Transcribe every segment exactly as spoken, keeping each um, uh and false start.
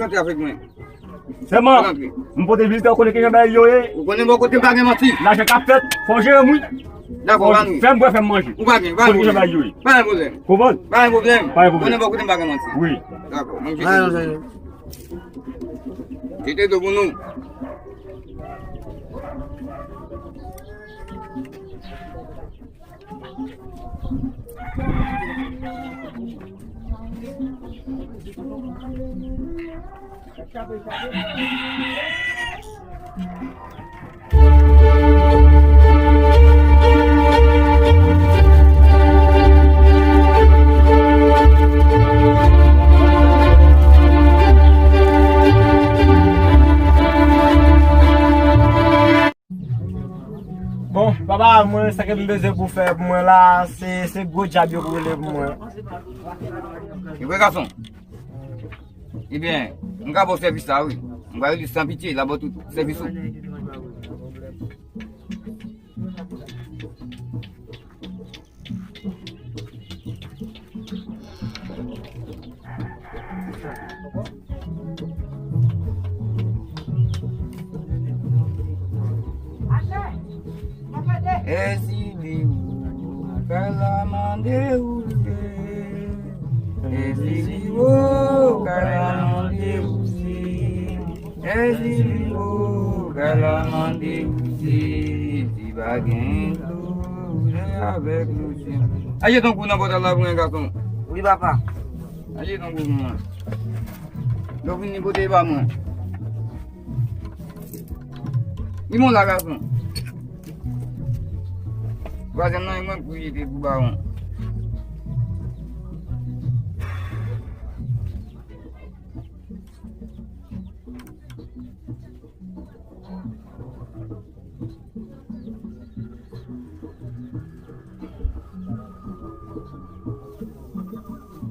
Antre avèk mwen. Sèlman, antre. M pote vizitè, ou konnen kijan bagay yo ye. Ou konnen bò kote m pa gen manti. Lajan k ap fèt, fò w jere m wi. Dakò, fò w antre. Fè m bwè, fè m manje. Ou pa gen, pa gen pwoblèm. Ou konnen kijan bagay yo ye. Pa gen pwoblèm. Konprann? Pa gen pwoblèm. Pa gen pwoblèm. Ou konnen bò kote m pa gen manti. Wi. Dakò, mwen jete dlo pou nou. Jete dlo pou nou. Bon, papa, mwen, sa ke m bezwen pou fè pou mwen la, se, se gwo djab yo pou rele pou mwen. Evre gason. Ebyen, m ka ba w sèvis la, wi. M ka rele san pitye, l a ba w tout sèvis ou. Èzili ou, kay la mande ou ye. Èzili ou, kay la mande ou ye. Èzili ou, kay la mande ou ye. Si pa gen dlo, jwe avèk dlo, si. Aje tankou nan pòt la pou mwen, gason. Wi, papa. Aje tankou pou mwen. Lè w vini pote pa mwen. Li bon la, gason. Twazyèm nan, e mwen pou jete pou bawon.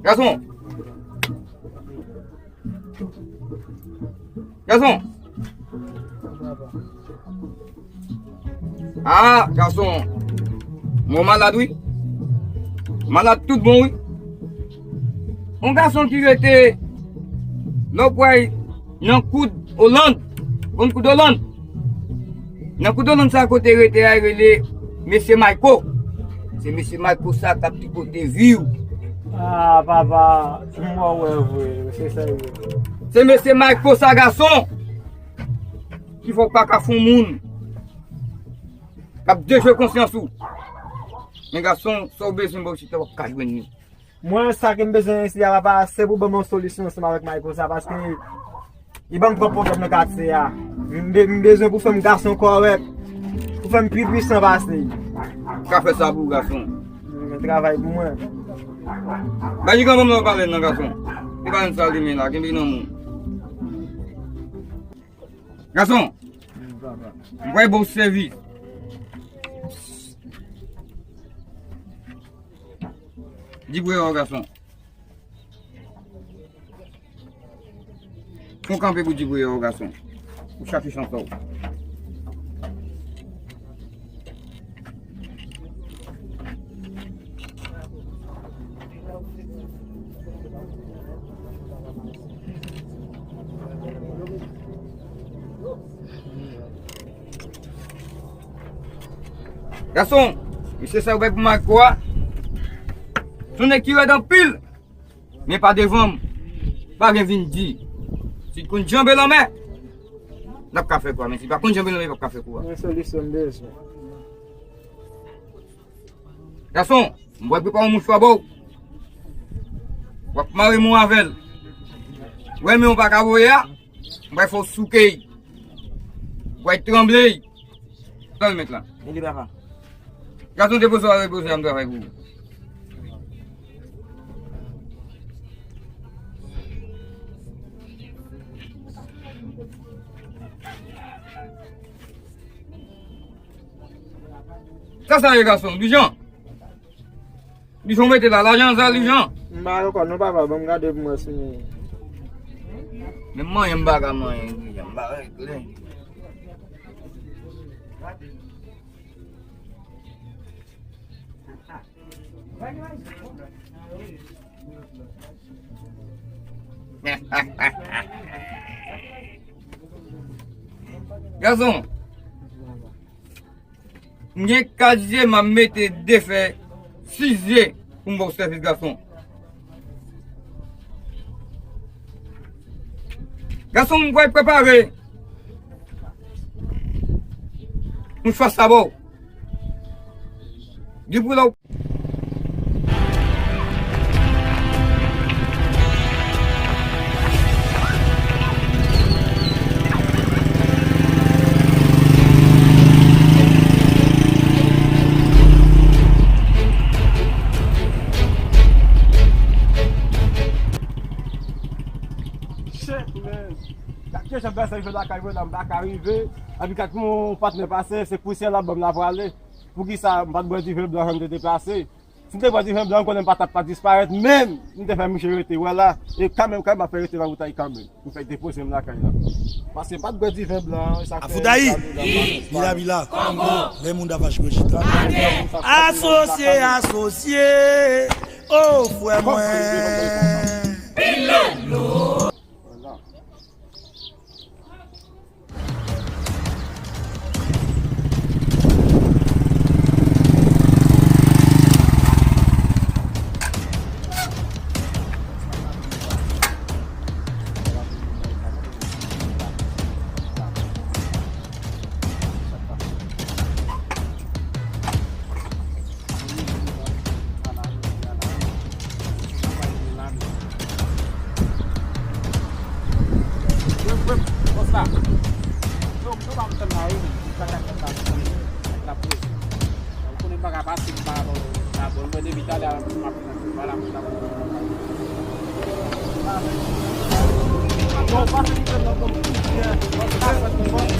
Gason! Gason! Ah, gason! Mwen malad, wi. Malad tout bon, wi. Yon gason ki rete lè w pral nan koud Oland. Konn koud Oland? Nan koud Oland sa kote rete a, rele mesye Mayko. Se mesye Mayko sa k ap tripote vi w. Ah, papa, m wè w vre, se sa l ye. Se mesye Mayko sa, gason, ki fè w pa ka fè yon moun k ap dejwe konsyans ou. Men gason, sa w bezwen, ba w chita, w ap ka jwenn li. Mwen, sa ke m bezwen isi a, papa, se pou ban m yon solisyon ansanm avèk Mayko sa, paske li ban m twòp pwoblèm nan katye a. M be-, m bezwen pou fè m gason kòrèk, pou fè m pi pwisan pase li. M ka fè sa pou ou, gason. Men travay pou mwen. Ba ti granmoun nan pale nan, gason. Li pa nan sal li men la, kenbe nan men w. Gason, m pral ba w sèvis. Di pou yo, gason. Fon kanpe pou di pou yo, gason. Ou chache chanson. Gason, misye sa yo bay pou Mayko a. Se yon nèg ki rèd anpil. Men pa devan m. Pa gen vin di. Si l konn janbe lanmè, l ap ka fè kou a. Men si l pa konn janbe lanmè, l p ap ka fè kou a. Men solisyon m bezwen. Gason, m pral prepare yon mouchwa ba w. W ap mare men w avè l. Ou wè men w pa ka voye a, m pral fè w souke l. Ou pral tranble l. Sa l met la? Li papa. Gason, depoze w a, depoze a, m travay pou ou. Sa sa ye, gason? Bijan? Bijan mete la, lajan sa, Bijan? M pa ankò non, papa, ban m gade pou mwen si. Men manyen m pa ka manyen, Bijan, m pa regle. Gason, m gen kat je, m ap mete de fè sis je pou m ba w sèvis, gason. Gason, m kwè prepare. M fas sa ba w. Di pou la w. Shit, man. Gad kijan bagay sa rive lakay mwen la, m pa ka rive. Epi gad kòman yon patnè pase, se pousyè l ap ban m la prale. Poukisa m pa t bwè diven blan jan m te deplase? Si m te bwè diven blan, m konnen m pa t ap pa disparèt, men m te fè misye rete wè la. E kanmenm, kanmenm, m ap fè rete nan wout la kanmenm. M fèk depoze m lakay la. Paske m pa t bwè diven blan, e sa k fè Afoudayi, m ale la. Bila, bila. Kongo. Lè moun da vache chita. Asosye, asosye. Oh, frè mwen.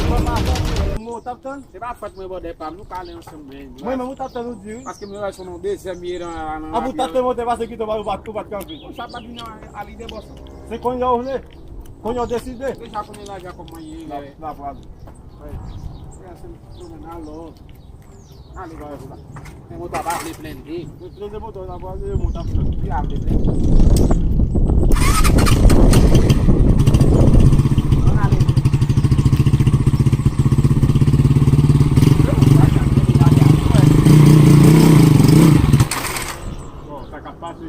Vwala. Bon, t ap tann. Se pa fòt mwen, bòdè pa m, nou pale ansanm, men. Mwen menm, ou t ap tann ou di, wi. Paske mwen wè se yon dezyèm ye nan, nan. Apre ou t ap te monte pase kite w pa, ou pa t kanpe. Bon, sa pa t vin a, a lide bòs la. Se kounye a ou vle. Kounye a ou deside. Deja konnen lajan kòman ye. La, la, bravo. Wi. Se yon sèl pwoblèm, alò. Ale, bòs la. Men moto a pa vle blende. Blende moto a, pa vle moto a. Li pa vle blende. Ann ale. Bon, sa k ap pase?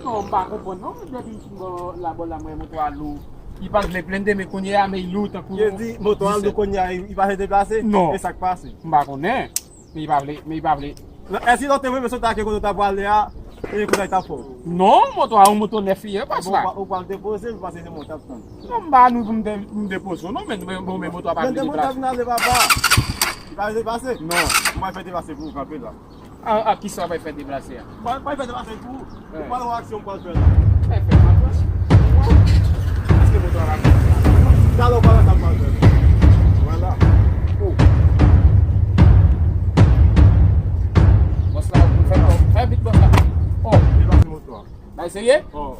Non, m pa konprann non. Depi m fin bò la, bò la, m wè moto a lou. Li pa t vle blende, men kounye a, men li lou tankou. Yo di, moto a lou kounye a, li pa vle deplase? Non. E sa k pase? M pa konnen. Men li pa vle, men li pa vle. Èske lè w te vle sot ak kote w ta prale a, e kounye a li t ap fè w? Non, moto a, yon moto nèf li ye, bòs la. Ou pral depoze l, paske se mwen k ap tann. Non, m pa nou pou m de-, m depoze w, non, men, men, bon, men moto a pa vle deplase. Vin ale, papa. Li pa vle deplase? Non. M pral fè deplase pou ou, kanpe la. A, a, kisa w pral fè deplase a? Mwen, mwen fè deplase pou ou. Ou pral wè aksyon m pral fè la. Fè, fè, m ap wè. Èske moto a la? Talè w pral wè sa m pral fè la. Vwala. Oh. Bòs la, fè, fè vit, bòs la. Oh. Deplase moto a. Bay serye? Oh.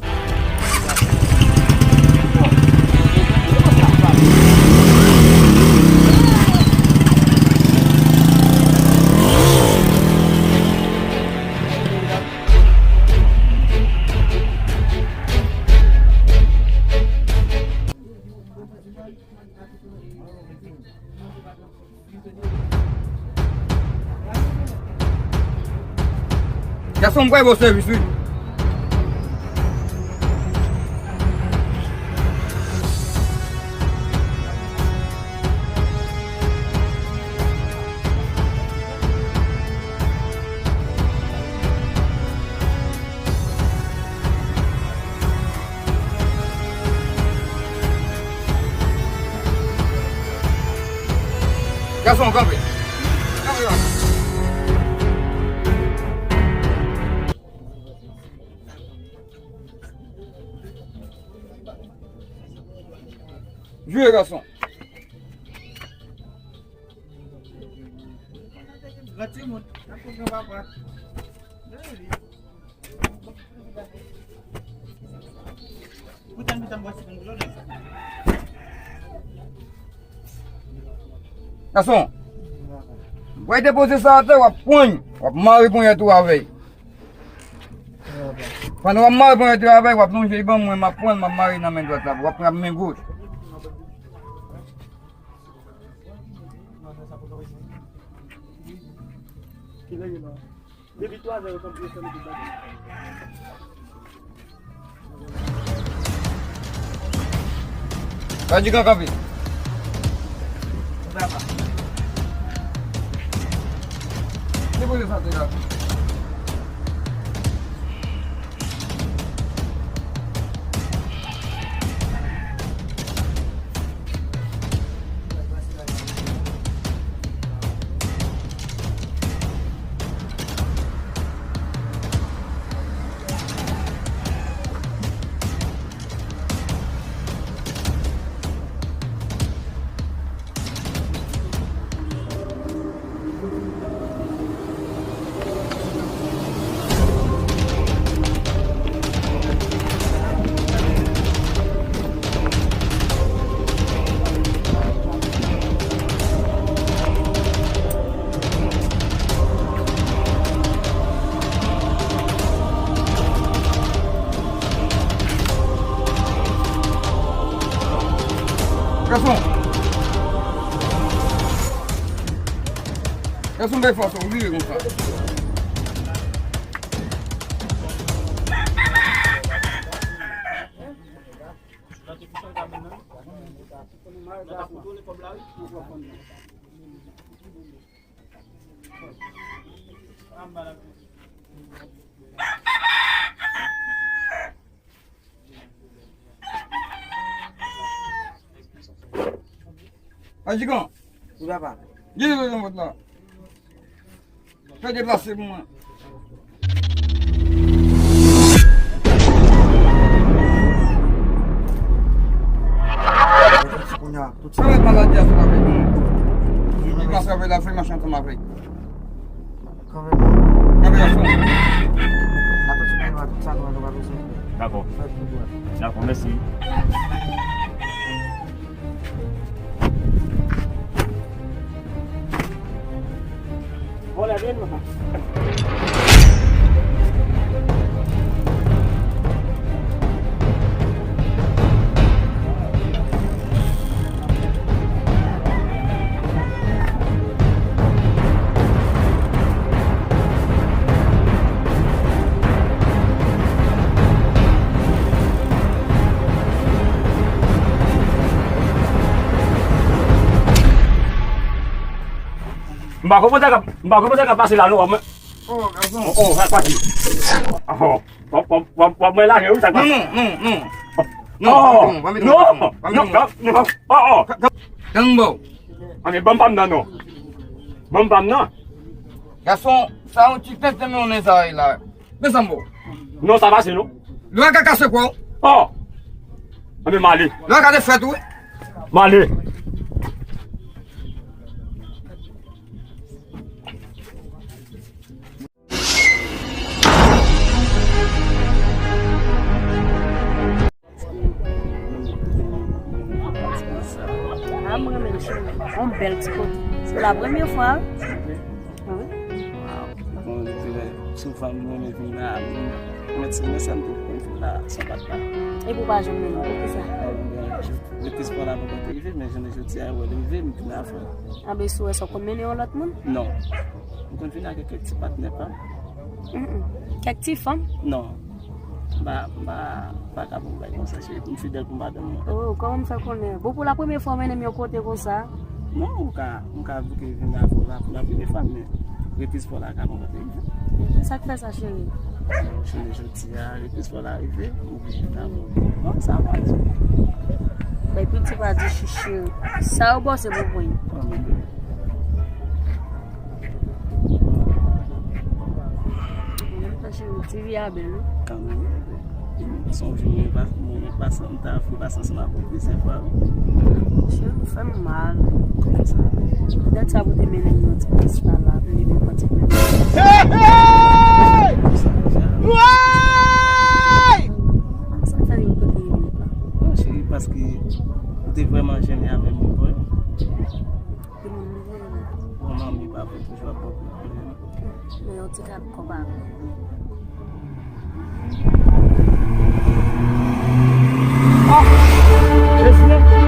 Gason, m kwè bon sèvis, wi. Gason, kanpe. Kanpe la. Jwe, gason. Granmoun, nan pou granpapa. Gason, w ap depoze sa atè, w ap pran, w ap mare ponyèt ou avè l. Pandan w ap mare ponyèt ou avè l, w ap lonje l ban mwen, m ap pran l, m ap mare nan men dwat la, w ap pran men goch. Kilè ye la? Depi twa zè yo kanpe, yo fèmen tout bagay. Ajigan kanpe. Li poze sa te la. Gason! Gason, bay fòs ou, vire konsa. Ajigan. Wi, papa. Gen rezon vòt la. Fè deplase pou mwen. Sa mèt maladi a sou avèk nou. Li pa travay la, fè mache ansanm avèk. Kanpe. Kanpe, gason. N ap fè tout sa nou, nou pa bezwen. Dakò. Fè tout, wè. Dakò, mèsi. Vòlè, vin, papa. M pa konprann sa k ap, m pa konprann sa k ap pase la non. Oh, gason. Oh, oh, sa k pase? Oh, w ap, w ap, w ap, w ap mwen lage wi, sa k pase? Non, non, non, non. Non, non, non, non, non, non, non, non, non. Oh, oh. Gang bò. Anben, ban m pa m nan non. Ban m pa m nan. Gason, sa yon ti tenten men yon nen sa la. Men sa m ba w. Non, sa pase non. Lwa ka kase kwa w. Oh! Anben, m ale. Lwa ka defèt ou wi. M ale. Ah, m renmen l, cheri. On bèl ti kote. Se la premye fwa, wi. Wi. Bon, se vre, souvan m renmen vin la, men ti mwen sa m te konn fè la, sa pa t la. Epi w pa janm renmen l, poukisa? Rete espwa la poko te rive, men jounen jodi a, wè l rive, m vin avè l. Anben, si w wè sa, w konn mennen yon lòt moun? Non. M konn vin avèk kèk ti patnè pa m. Mm, mm. Kèk ti fanm? Non. M pa, m pa, m pa ka pou m bay konsa, cheri, pou m fidèl pou madanm mwen. Oh, kòman m fè konnen? Bon, pou la premye fwa w mennen m yon kote konsa? Non, ou ka, m ka bouke vin avè w la pou la premye fwa, men rete espwa la ka poko te rive. Sa k fè sa, cheri? Jounen jodi a, rete espwa la rive, m oblije vin avè w. Non, sa va di. Bay piti pa di cheri. Sa yo bò se pou mwen. Anben. Menm tan cheri, ti vi a bèl, wi. Kanmenm, se yon jou mwen pa, mwen pa santi ta fè pase ansanm avè w plizyè fwa, wi. Cheri, ou fè m mal. Kòman sa? Dat sa pou te mennen m nan ti plas la, pou m te vin pran ti plas. Hey, hey! Kòman sa, sa? Woy! Sa fè yon kote yon pa. Non, cheri, paske ou te vrèman jennen avè m, wi. Bon, manmi pa vle toujou ap pran pwoblèm. Men yon ti kado kòb avè. Ah! Jezi!